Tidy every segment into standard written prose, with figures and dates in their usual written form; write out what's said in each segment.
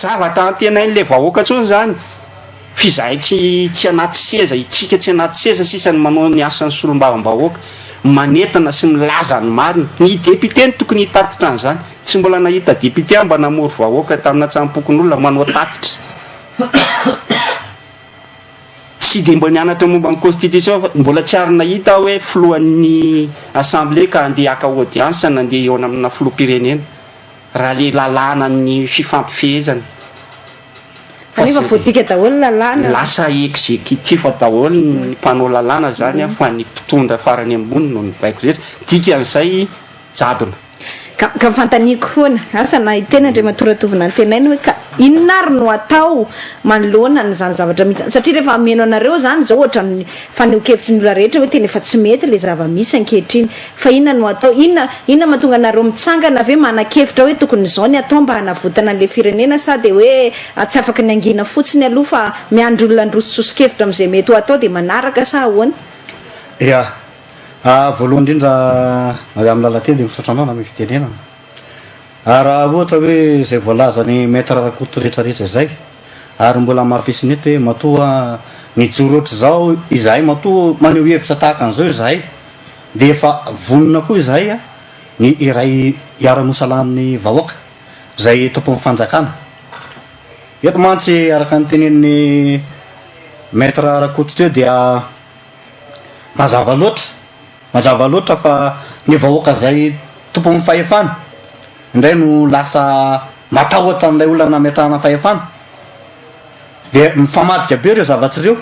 zavatra antenain'le vahoaka intsony zany f'izahay tsy tsy anaty seza, itsika tsy anaty seza sisa no manao ny asan'ny solombavambahoaka, manentana sy milaza ny marina. Ny député no tokony hitatitra an'izany. Tsy mbola nahita député aho mba namory vahoaka tamina tsampom-pokonolona manao tatitra. Tsy dia mba nianatra momba ny constitution fa mbola tsy ary nahita aho hoe filohan'ny assemblée ka handeha haka audience na handeha hihaona amina filoham-pirenena raha le lalàna ny fifampifehezana. Kanefa voadika daholo ny lalàna. Lasa executif daholo ny mpanao lalàna zany fa ny mpitondra farany ambony no mibaiko rehetra. Dikan'izay jadona. Ka ka fantaniako foana, asa na hiteny Andriamatoa Ratovinantenaina hoe ka inona ary no atao manoloana an'izany zavatra misy izany, satria rehefa hameno anareo izany izao ohatran'ny fanehoan-kevitry ny olona rehetra hoe tena efa tsy mety ilay zava-misy ankehitriny, fa inona no atao, inona inona mahatonga anareo mitsangana ve manan-kevitra hoe tokony izao ny atao mba hanavotana an'ilay firenena sa dia hoe tsy afaka ny hangina fotsiny aloha fa miandry olona handroso soso-kevitra amin'izay mety ho atao dia manaraka sa ahoana? Ya, Voalohany indrindra Madame Lalatiana dia misaotra anao nanome fitenenana. Raha ohatra hoe izay voalazan'i Maître Rakoto rehetra rehetra izay ary mbola hamafisiny eto hoe matoa nijoro ohatr'izao izahay, matoa maneho hevitra tahaka an'izao izahay dia efa vonona koa izahay ny hiray hiara-miosalahy amin'ny vahoaka izay tompon'ny fanjakana. Eto mantsy araka ny tenenin'i Maître Rakoto teo dia Mazava loatra, mazava loatra fa ny vahoaka izay tompon'ny fahefana indray no lasa matahotra an'ilay olona nametrahana fahefana. Dia mifamadika be ireo zavatra ireo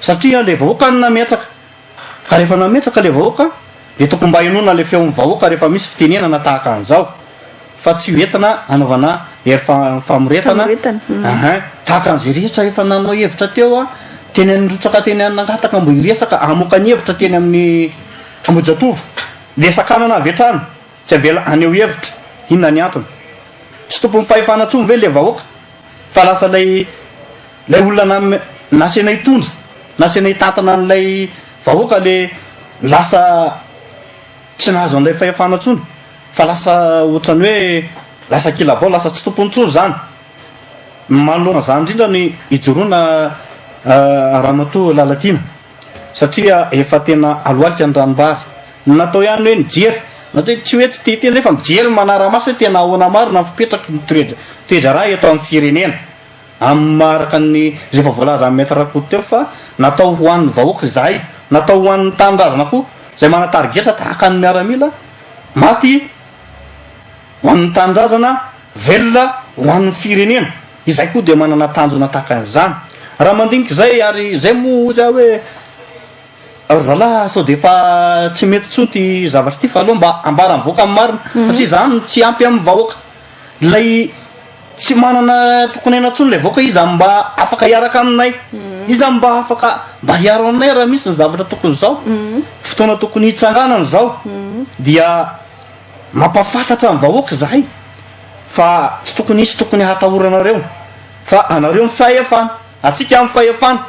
satria ilay vahoaka no nametraka. Ka rehefa nametraka ilay vahoaka dia tokony mba henoina ilay feon'ny vahoaka rehefa misy fitenenana tahaka an'izao. Fa tsy ho entina hanaovana hery famoretana, ahin, tahaka an'izay rehetra efa nanao hevitra teo an, teny nirotsaka teny an nangataka mba hiresaka hamoaka ny hevitra teny amin'ny Ambohijatovo, le sakanana avy hatrany, tsy avela haneho hevitra, inona ny antony? Tsy tompon'ny fahefana intsony ve le vahoaka fa lasa lay lay olona na nasaina hitondra, nasaina hitantana an'ilay vahoaka le lasa Tsy nahazo an'ilay fahefana intsony fa lasa ohatran'ny hoe lasa kilabao, lasa tsy tompony intsony izany. Manoloana izany indrindra ny ijoroana Ramatoa Lalatiana satria efa tena alohalika ny ranombary. Ny natao ihany hoe nijery, natao hoe tsy hoe tsy te hiteny nefa mijery manara-maso hoe tena ahoana marina ny fipetraky ny toe-draharaha eto amin'ny firenena. Amin'ny maha araka ny izay efa voalazan'i Maître Rakoto teo fa natao ho an'ny vahoaka izahay, natao ho an'ny tanindrazana koa, izay manatarigetra tahaka ny miaramila, maty ho an'ny tanindrazana, velona ho an'ny firenena. Izay koa dia manana tanjona tahaka an'izany. Raha mandinika izay ary izay moa hozy aho hoe ry zalahy sao dia efa tsy mety intsony ity zavatra ity fa aleo mba ambara ny vahoaka ny marina satria izany tsy ampy amin'ny vahoaka. Ilay tsy manana tokony aina intsony ilay vahoaka, iza no mba afaka hiaraka aminay? Iza no mba afaka mba hiaro anay raha misy ny zavatra tokony izao? Fotoana tokony hitsanganana izao dia mampahafantatra ny vahoaka izahay fa tsy tokony hisy tokony hatahoranareo fa anareo ny fahefana, antsika ny fahefana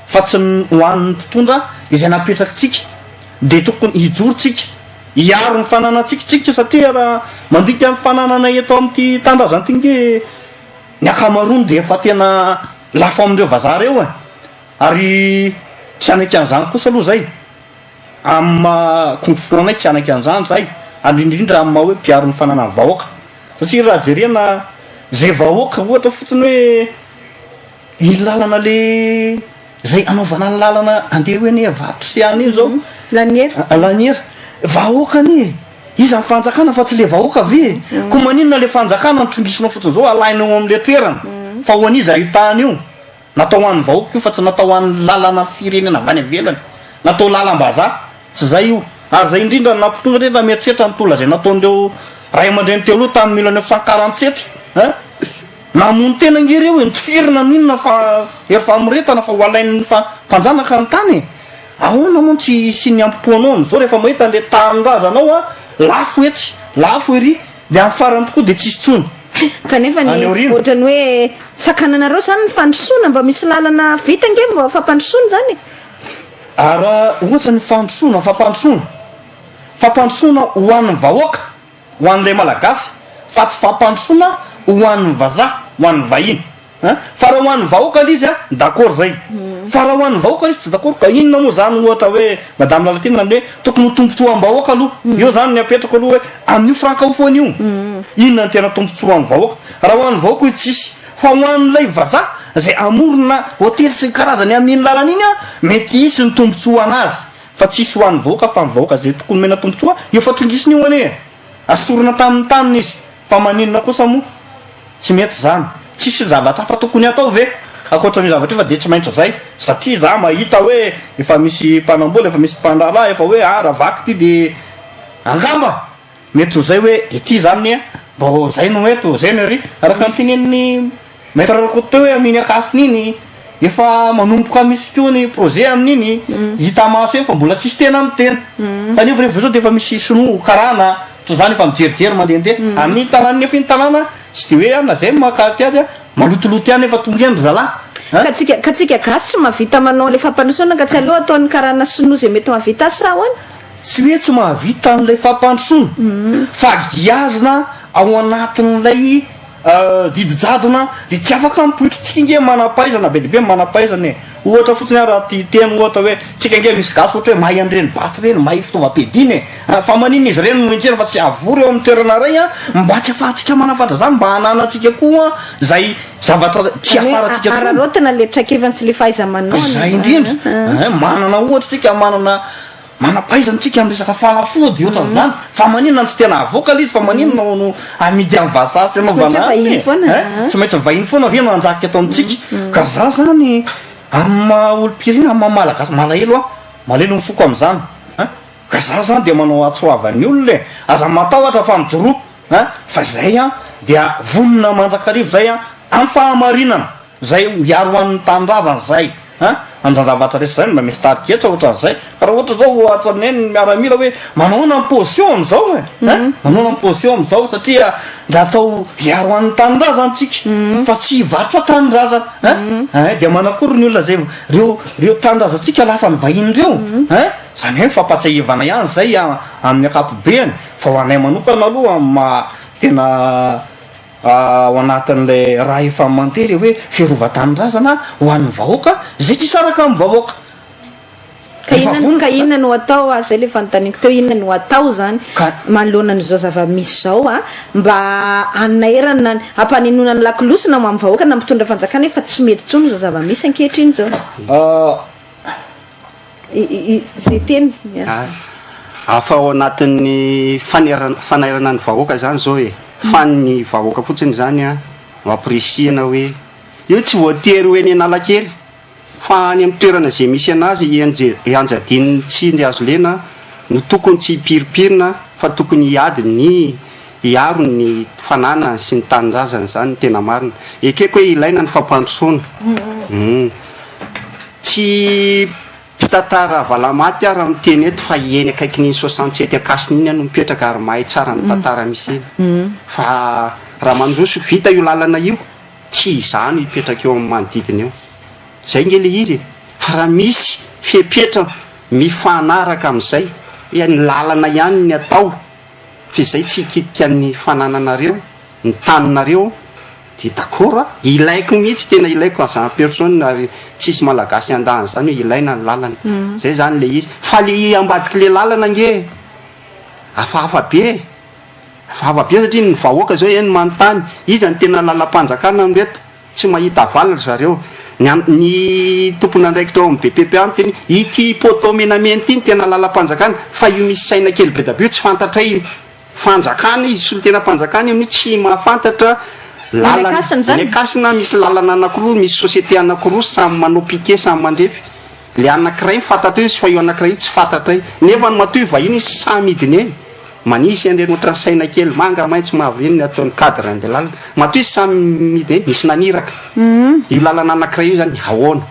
fa tsy ny ho an'ny mpitondra izay napetrakitsika dia tokony hijoro tsika. Hiaro ny fananantsika isika satria raha mandika ny fananana eto amin'ity tanindrazana ity nge ny ankamaroany dia efa tena lafo amin'ireo vazaha ireo e! Ary tsy hanaiky an'izany kosa aloha izay amin'ny maha kung-fu anay tsy hanaiky an'izany izahay ary indrindra amin'ny maha hoe mpiaro ny fananan'ny vahoaka satria raha jerena izay vahoaka ohatra fotsiny hoe iny lalana le Zay anaovana ny lalana andeha ho eny Ivato sy any iny zao. Laniera. Laniera. Vahoaka anie e! Iza ny fanjakana fa tsy le vahoaka ve e? Koa maninona le fanjakana no trongisinao fotsiny zao alaina eo amle toerana? Fa ho an'iza io tany io? Natao ho an'ny vahoaka io fa tsy natao ho an'ny lalana firenena avy any ivelany. Natao lalam-bazaha. Tsy zay io. Ary zay indrindra no nampitonga indrindra mieritreritra ny tolona zay nataon'ireo ray aman-dreny teo aloha tamin'ny mille neuf cent quarante sept. Hein? Namono tena ange ireo e, nitifirina n'inona fa hery famoretana fa ho alain'ny mpanjanaka ny tany e! Ahoana moa no tsy hisian'ny ampopoanao amin'izao rehefa mahita an'ilay tanindrazanao a, lafo etsy, lafo ery, dia amin'ny farany tokoa dia tsisy intsony. Kanefa Any ny aoriana. ohatran'ny hoe sakananareo izany ny fandrosoana, mba misy lalana vita ange mba fampandrosoana izany e! Ary raha ohatra ny fandrosoana, fampandrosoana, fampandrosoana ho an'ny vahoaka, ho an'ilay Malagasy fa tsy fampandrosoana ho an'ny vazaha. ho an'ny vahiny An! Fa raha ho an'ny vahoaka le izy an, d'accord zay. Fa raha ho an'ny vahoaka le izy tsy d'accord ka inona moa zany ohatra hoe Madame Lalatiana ny hoe tokony ho tombotsoam-bahoaka aloha. Eo zany ny apetrako aloha hoe amin'io frankaofonia io, inona ny tena tombotsoan'ny vahoaka. Raha ho an'ny vahoaka io tsisy. Fa ho an'ilay vazaha zay hamorona hotely sy ny karazany amin'iny lalana iny an, mety hisy ny tombotsoa ho an'azy. Fa tsisy ho an'ny vahoaka fa ny vahoaka zay tokony omena tombotsoa efa trongisiny io anie e. Asorina tamin'ny taniny izy. Fa maninona kosa moa? Tsy mety izany. Tsisy zavatra hafa tokony hatao ve ankoatran'io zavatra io fa dia tsy maintsy zay? Satria za mahita hoe efa misy mpanambola, efa misy mpandraharaha, efa hoe ah raha vaky ity dia angamba mety ho zay hoe ity zany mbô zay no eto, zay no ery. Araka ny tenenin'i Maître Rakoto teo hoe amin'iny Ankasina iny efa manomboka misy koa ny projet amin'iny, hita maso eny fa mbola tsisy tena miteny. Fa nefa rehefa zao dia efa misy sinoa, karana, toa zany efa mijerijery mandehandeha. Amin'iny tanàna nefa iny tanàna tsy dia hoe an zay no maha quartier azy an, malotoloto ihany efa tonga eny ry zalahy an. Ka tsika ka tsika gasy tsy mahavita manao ilay fampandrosoana ka tsy aleo ataon'ny karana sinoa izay mety mahavita azy sa ahoana? Tsy hoe tsy mahavita an'ilay fampandrosoana fa giazina ao anatin'ilay Didy jadona dia tsy afaka mipoitra. Tsika nge manam-pahaizana be dia be ny manam-pahaizana e. Ohatra fotsiny aho raha te hiteny ohatra hoe tsika nge misy gasy ohatra hoe mahay an'ireny basy ireny, mahay fitaovam-piadiana e. Fa maninona izy ireny no enjehina fa tsy avory eo amin'ny toerana iray an, mba tsy afahantsika manafatra izany, mba hananantsika koa izay zavatra tsy Izany hoe hiafarantsika intsony. araraotina ilay traikefany sy ilay fahaiza-manaony. Izay indrindra. Manana ohatra isika manana Manam-pahaizana tsika amin'ny resaka fanafody ohatran'izany fa maninona no tsy tena avoaka ilay izy fa maninona no amidy amin'ny vazaha sy anaovana Tsy maintsy vahiny foana eh? Tsy maintsy vahiny foana ve no hanjaka eto amintsika? Ka za zany amin'ny maha olom-pirenena, amin'ny maha malagasy, malahelo aho, malahelo ny foko amin'izany an! Ka za zany dia manao antso havan'ny olona e, aza matahotra fa mijoroa an! Fa izay an dia vonona mandrakariva izay an amin'ny fahamarinana. Zay hiaro ho an'ny tanindrazana zay an! Amin'izany zavatra rehetra zay no mba misy tarigetra ohatran'izay, ka raha ohatra zao ohatra ny ny miaramila hoe manahoana ny position amin'izao e an! Manahoana ny position amin'izao satria natao hiaro ho an'ny tanindrazana tsika fa tsy hivarotra tanindrazana an! Ein dia manakory ny olona zay reo reo tanindrazantsika lasan'ny vahiny reo ein! Zany hoe fampatsiahivana ihany zay amin'ny ankapobeany fa ho anay manokana aloha amin'ny maha tena Ao anatin'ilay raha efa mandeha ilay hoe fiarovan-tanindrazana ho an'ny vahoaka izay tsy hisaraka amin'ny vahoaka. Ka inona, ka inona no atao ah, zay le fanontaniako teo, inona no atao zany manoloana an'izao zava-misy izao ah, mba hanairana, hampanenoana ny lakolosy na ho amin'ny vahoaka na mpitondra fanjakana hoe fa tsy mety intsony izao zava-misy ankehitriny izao. Izay teny. Hafa ao anatin'ny fanairana ny vahoaka zany zao e, fa ny vahoaka fotsiny zany an no ampirisihana hoe io tsy voatery ho eny Analakely fa any amin'ny toerana izay misy anazy ianjadian'ny tsindry hazo lena no tokony tsy hipirimpirina fa tokony hiady ny hiaro ny fananany sy ny tanindrazany zany no tena marina. Ekeko hoe ilaina ny fampandrosoana. Tsy mpitantara valamaty aho raha miteny eto fa eny akaikin'iny 67 Ankasina iny aho no mipetraka ary mahay tsara ny tantara misy eny. Fa raha mandroso vita io lalana io, tsy izaho no hipetraka eo amin'ny manodidina eo. Izay nge le izy e! Fa raha misy fepetra mifanaraka amin'izay, hoe ny lalana ihany ny atao, fa izay tsy hikitika ny fanananareo, ny taninareo, Dia d'accord a! Ilaiko mihitsy, tena ilaiko as en personne ary tsisy malagasy handà an'izany hoe ilaina ny lalana. Zay zany le izy. Fa le ambadik'le lalana ange hafahafa be e! Hafahafa be satria ny vahoaka zao eny manontany, iza no tena lalam-panjakana amin'ireto? Tsy mahita valiny ry zareo. Ny an- ny tompon'andraikitra ao amin'ny BPPA miteny hoe ity poteau menamena ity no tena lalam-panjakana fa io misy saina kely be da be io tsy fantatray io. Fanjakana izy, solontenam-panjakana io amin'io tsy mahafantatra lalana. Eny Ankasina izany? Eny Ankasina misy lalana anakiroa, misy société anakiroa samy manao piquet, samy mandrefy. Le anakiray no fantatray izy fa io anakiray io tsy fantatray. Nefa ny matoa io vahiny io samy midina eny. Manisy an'ireny ohatran'ny saina kely manga, maitso, mavo ireny ny ataon'ny cadre an'ilay lalana. Matoa izy samy midina eny, misy naniraka. Io lalana anakiray io izany ahoana?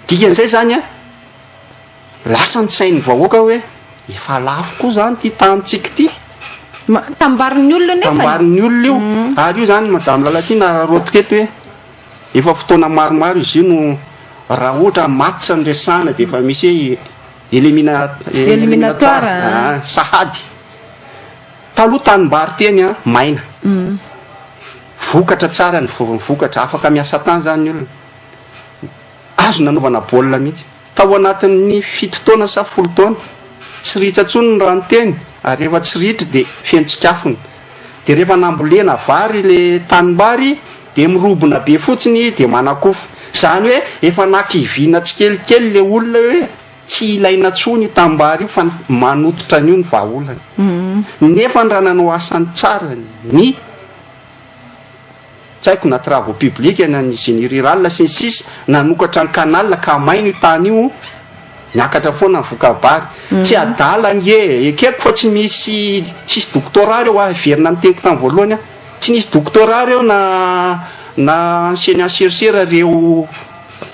Dikan'izay izany an, Lasa ny sain'ny vahoaka hoe efa lafo koa zany ity tanintsika ity. Tambarin'ny olona nefany. Tambarin'ny olona io. Ary io zany Madame Lalatiana araraotiko eto hoe efa fotoana maromaro izy io no raha ohatra match no resahana dia efa misy hoe elimina- Éliminatoire. Ah, sahady. Taloha tanimbary teny an, maina. Vokatra tsara ny vokatra, afaka miasa tany zany ny olona. Azo nanaovana baolina mihitsy. Tao anatin'ny fito taona sa folo taona, tsy ritra intsony ny rano teny ary rehefa tsy ritra dia feno tsikafona. Dia rehefa nambolena vary ilay tanimbary dia mirobona be fotsiny dia manakofa. Izany hoe efa nakiviana tsikelikely ilay olona hoe tsy ilaina intsony io tanimbary io fa manototra an'io ny vahaolana. Nefa raha nanao asany tsara ny. Tsy haiko na travaux publics na ny génie rural sy ny sisa nanokatra ny canal ka maina io tany io, miakatra foana ny voka-bary. Tsy adala ange e, ekeko fa tsy misy tsisy doctorat reo ah, hiverina amin'ny teniko tamin'ny voalohany aho, tsy nisy doctorat reo na na enseignant chercheur reo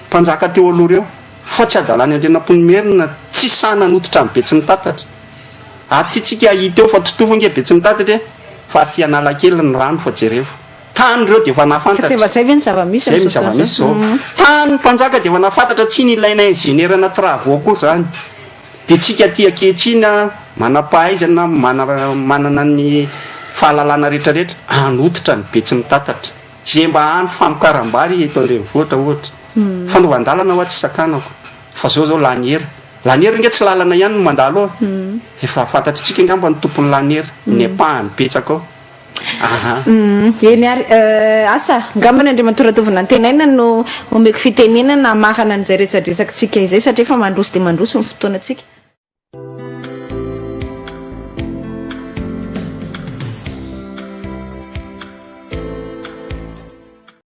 mpanjaka teo aloha reo, fa tsy adalan'i Andrianampoinimerina, tsy sahy nanototra ny Betsimitatatra. Aty tsika hita eo fa totofa ange Betsimitatatra e! Fa aty Analakely ny rano fa jereo. Tany ireo dia efa Ka tsy nahafantatra. efa zay ve ny zava-misy Zay ny amin'izao fotoana zava-misy izao? zao. Tany mpanjaka dia efa nahafantatra tsy nilaina ingénieur na travaux akory zany. Dia tsika aty ankehitriny a, manam-pahaizana, mana manana ny fahalalana rehetra rehetra, hanototra ny Betsimitatatra. Ze mba hany famokaram-bary eto an-drenivohitra ohatra. Fanaovan-dalana hoa tsy sakanako. Fa zao zao lany hery. Laniera ange tsy lalana ihany no mandalo ao e. Efa fantatritsika angamba ny tompon'ny laniera, ny ampahany betsaka ao. Aha. Eny ary, asa, angambany Andriamatoa Ratovinantenaina no omeko fitenenana hamarana an'izay resadresakitsika izay satria efa mandroso dia mandroso ny fotoanantsika.